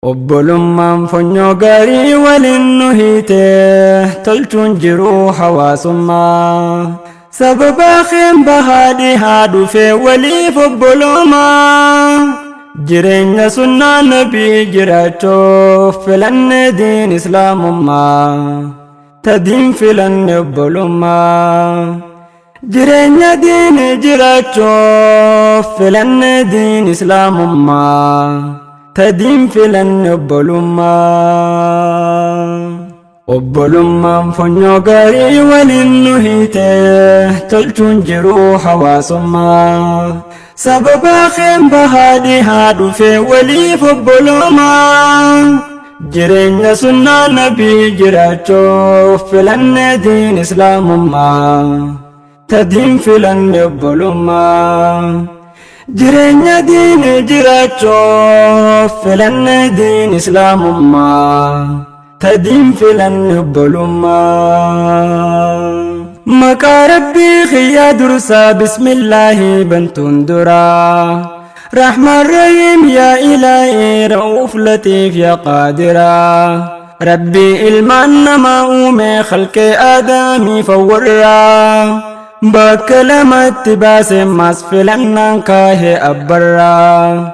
Obbolummaan funyoo gaarii waliin nu hiite tolchuun jiruu hawaasummaa. Sababa keen bahaa dhihaa dhufee waliif obboloomaa. Jireenya sunnaa nabii jiraachuuf filanne diin islaamummaa. Tadiin filanne obbolummaa. Jireenya diinii jiraachuuf filanne diin islaamummaa. Tadiin filanne obbolummaa. Obbolummaan funyoo gaarii waliin nu hiite tolchuun jiruu hawaasummaa. Sababa keen bahaa dhihaa dhufee waliif obboloomaa. Jireenya sunnaa nabii jiraachuuf filanne diin islaamummaa. Tadiin filanne obbolummaa. Jireenya diinii jiraachuuf filanne diin islaamummaa. Tadiin filanne obbolummaa. Maqaa Rabbii kiyyaa dursaa bismillaahi bantuun duraa. Rahmaan Rahiim yaa Ilaahii Ra'uuf Latiif yaa Qaadiraa. Rabbii ilmaan namaa uume khalqee aadaamii fawwarraa. Bakka lamatti baase mas filannaan kaahee abbarraa.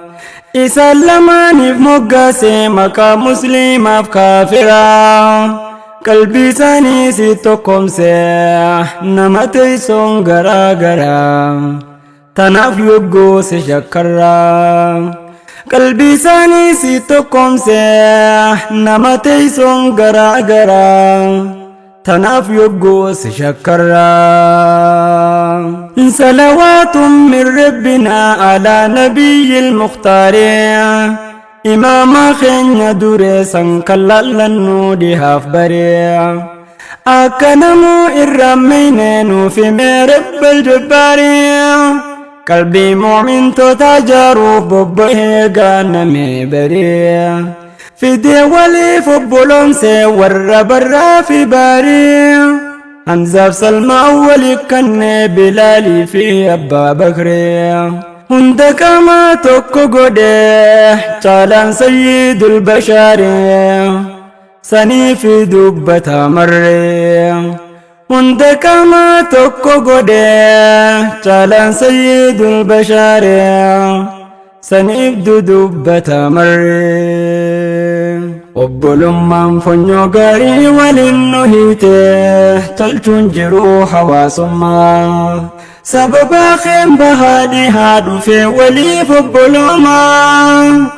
Isaan lamaaniif moggaase maqaa musliimaaf kaafiraa. Qalbii isaanii si tokkomse nama teessoon garaa garaa. Tanaaf yogguu si shakkarraa. Qalbii isaanii si tokkomse nama teessoon garaa garaa. Tanaaf yogguu si shakkarraa. Salawaatun min rabbinaa alaa nabiyyil mukhtaaree. Imaama keenya dureessan kan laallannu dhihaaf baree. Akka namuu irraa meyne nuuf himee rabbal jabbaaree. Qalbii mu'mintootaa jaaruuf bobbahee gaanamee baree. Fidee waliif obboloomsee warra barraa fi baarii. Hamzaaf Salmaa walii kannee Bilaalii fi Abbaa Bakree. Hunda qaamaa tokko godhee caalaan sayyidul bashaaree. Sanii fi dubbata marree. Hunda qaamaa tokko godhee caalaan sayyidul bashaaree. Saniif dudubbata marree. Obbolummaan funyoo gaarii waliin nu hiite tolchuun jiruu hawaasummaa. Sababa keen bahaa dhihaa dhufee waliif obboloomaa.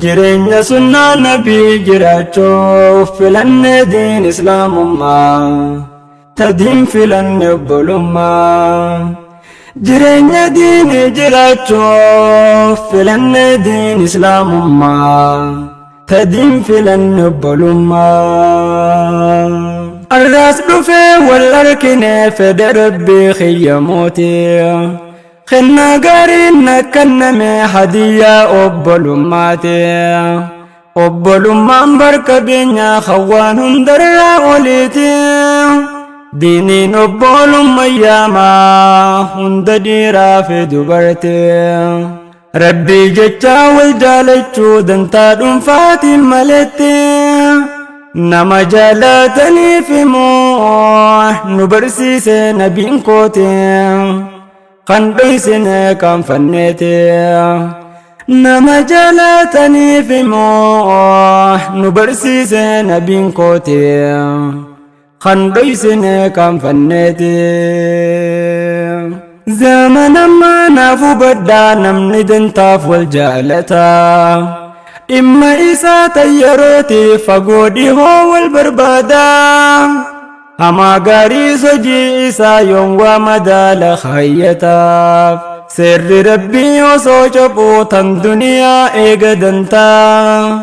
Jireenya sunnaa nabii jiraachuuf filanne diin islaamummaa. Tadiin filanne obbolummaa. Jireenya diinii jiraachuuf filanne diin islaamummaa. Tadiin filanne obbolummaa. Arraas dhufee wal argine fedha rabbii kiyya mootii. Kennaa gaariin na kenname hadiyyaa obbolummaati. Obbolummaan barqabeenyaa hawaan hundarraa oliiti. Diiniin obbolummaa yaamaa hunda dhiiraa fi dubartii. Rabbii jecha wal jaalachuu dantaa dhuunfaatiin maletti. Nama jaalataniif immoo nu barsiise nabiin kooti. Kan dhoysine qaanfanneeti. Nama jaalataniif immoo nu barsiise nabiin kooti. Kan dhoysine qaanfanneeti. Zamana ammaa naaf hubadhaa namni dantaaf wal jaalata. Dhimma isaa tayyarooti fagoo dhihoo wal barbaada. Hamaa gaarii hojii isaa yoon waa madaala hayyataaf. Seerri rabbii osoo caphuu tan duniyaa eega dantaa.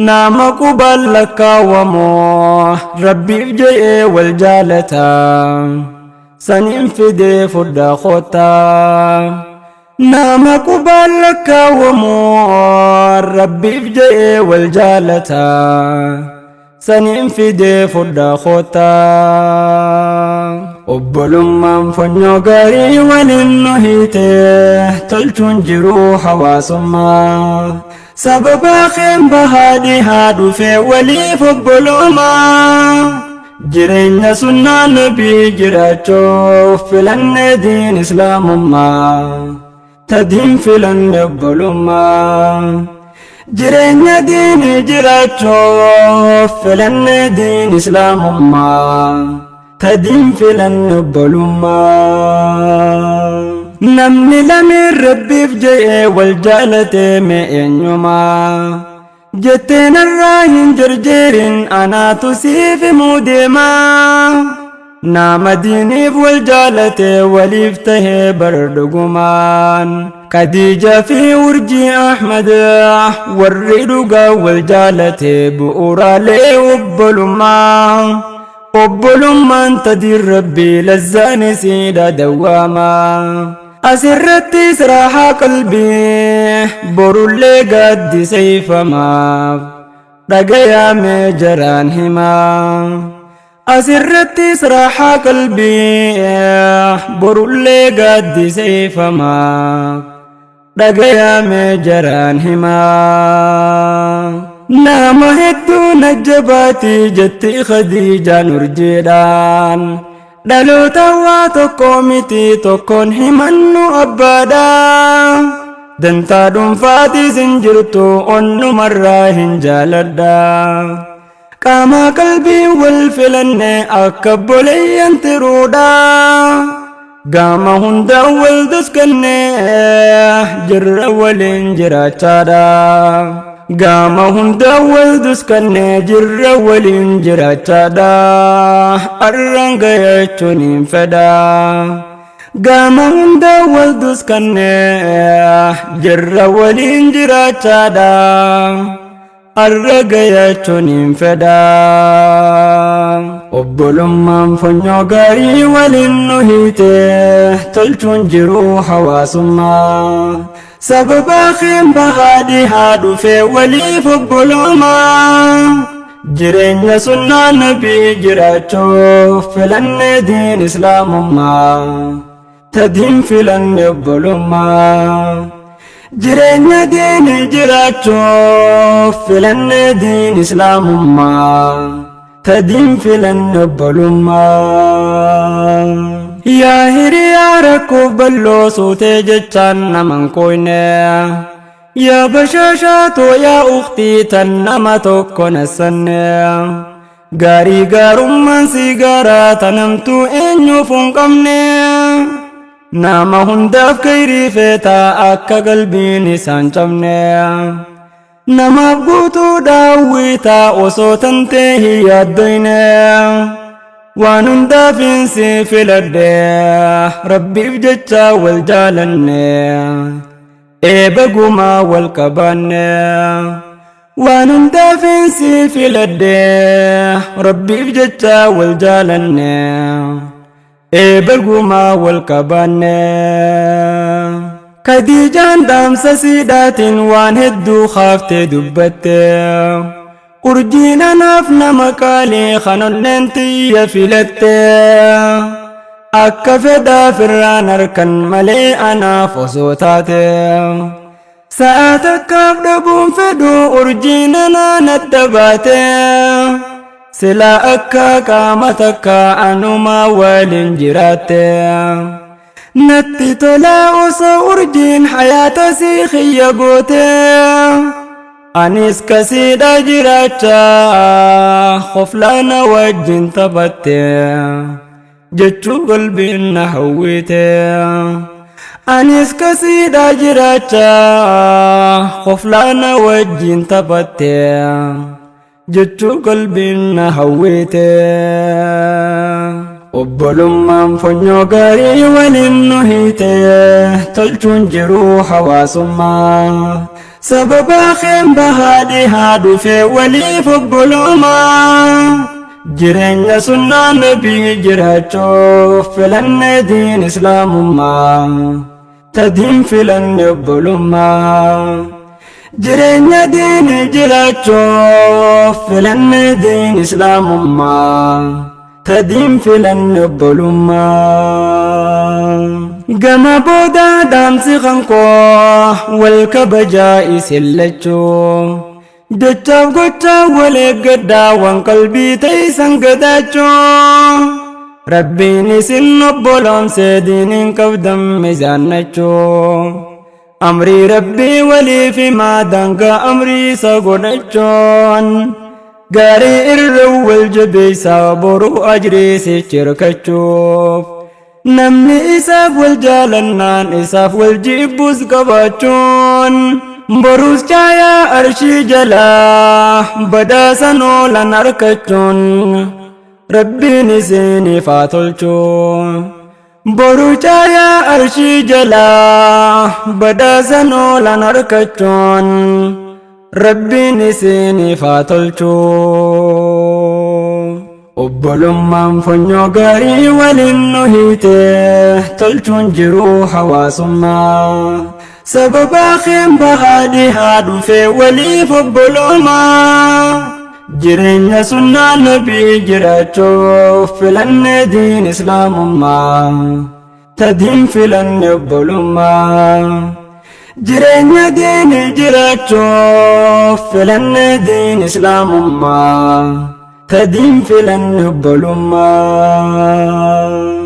Nama qubaan lakkaawwamoo rabbiif je'ee wal jaalata. Saniin fidee fudhaa koottaa. Nama qubaan lakkaawwamoo rabbiif je'ee wal jaalata. Saniin fidee fudhaa koottaa. Obbolummaan funyoo gaarii waliin nu hiite tolchuun jiruu hawaasummaa. Sababa keen bahaa dhihaa dhufee waliif obboloomaa. Jireenya sunnaa nabii jiraachuuf filanne diin islaamummaa. Tadiin filanne obbolummaa. Jireenya diinii jiraachuuf filanne diin islaamummaa. Tadiin filanne obbolummaa. Namni lameen rabbiif je'ee wal jaalatee mee eenyumaa? Jettee narraa hin jarjeerin anaatu siif himuu deemaa. Nama diiniif wal jaalate waliif tahee bar dhugumaan. Khadiija fi Urjii Ahmad warri dhugaa wal jaalate bu'uuraalee obbolummaa. Obbolummaan tadiin rabbii lazzaan isiidha dawwaamaa. Asirratti siraahaa qalbii borullee gaaddisayfamaaf dhagayaa mee jaraan himaa. Asirratti siraahaa qalbii borullee gaaddisayfamaaf dhagayaa mee jaraan himaa. Nama hedduu na jabaati jetti Khadiijaan urjiidhaan. Dhaloota waa tokko miti tokkoon himannu abbaadha. Dantaa dhuunfaatis hin jirtu onnumarraa hin jaaladha. Qaama qalbii wal filanne akka obboleeyyan tiruudha. Gaama hundaan wal duskanne jirra waliin jiraachaadha. Gaama hundaan wal duskanne jirra waliin jiraachaadha. Arraan gayachuun hin fedha. Gaama hundaan wal duskanne jirra waliin jiraachaadha. Arra gayachuun hin fedha. Obbolummaan funyoo gaarii waliin nu hiite tolchuun jiruu hawaasummaa. Sababa keen bahaa dhihaa dhufee waliif obboloomaa. Jireenya sunnaa nabii jiraachuuf filanne diin islaamummaa. Tadiin filanne obbolummaa. Jireenya diinii jiraachuuf filanne diin islaamummaa. Tadiin filanne obbolummaa. Yaa hiriyaa rakkoof bal'oo suutee jechaan naman koyne. Yaa bashaashaatoo yaa uktii tan nama tokko nassanne. Gaarii gaarummaan si gaaraa tanamtuu eenyuuf hin qabne. Nama hundaaf kayrii feetaa akka qalbiin isaan cabne. Namaaf guutuu daawwitaa osoo tantee hin yaaddoyne. Waan hundaaf hin si filadhe rabbiif jecha wal jaalanne. Eeba gumaa wal qabaanne. Waan hundaaf hin si filadhe rabbiif jecha wal jaalanne. Eeba gumaa wal qabaanne. Khadiijaan dhaamsa siidhaatiin waan hedduu kaaftee dubbatte. Urjiin anaaf nama qaalii kan onneen tiyya filatte. Akka fedhaaf irraan harkan malee anaaf osoo taate. Sa'a takkaaf dhabuun fedhu urjiin anaan adda baate. Silaa akka qaama takka anuma waliin jiraatte. Natti tola osoo urjiin hayaata si xiyya goote. Anis kasiidha jiraachaa koflaana wajjin taphatte. Jechuu qalbiin na hawwite. Anis kasiidha jiraachaa koflaana wajjin taphatte. Jechuu qalbiin na hawwite. Obbolummaan funyoo gaarii waliin nu hiite tolchuun jiruu hawaasummaa. Sababa keen bahaa dhihaa dhufee waliif obboloomaa. Jireenya sunnaa nabii jiraachuuf filanne diin islaamummaa. Tadiin filanne obbolummaa. Jireenya diinii jiraachuuf filanne diin islaamummaa. Tadiin filanne obbolummaa. Gama boodaa dhaamsi kan koo wal kabajaa isin lachuu. Jechaaf gochaa wal eeggadhaa waan qalbii teeysan gadaachuu. Rabbiin isin obboloomsee diiniin qabdan mizaannachuu. Amrii Rabbii waliif himaa daangaa amrii isa godhachuun. Gaarii irra wal jabeessaa boruu ajrii sichi hirkachuuf. Namni isaaf wal jaalannaan isaaf wal jibbus qabaachuun boruus caayaa arshii jalaa badhaasan oolan arkachuun Rabbiin isiniif haa tolchu. Boru caayaa arshii jalaa badhaasan oolan arkachuun Rabbiin isiniif haa tolchu. Obbolummaan funyoo gaarii waliin nu hiite tolchuun jiruu hawaasummaa. Sababa keen bahaa dhihaa dhufee waliif obboloomaa. Jireenya sunnaa nabii jiraachuuf filannee diin islaamummaa. Tadiin filanne obbolummaa. Jireenya diinii jiraachuuf filannee diin islaamummaa. Tadiin filanne obbolummaa.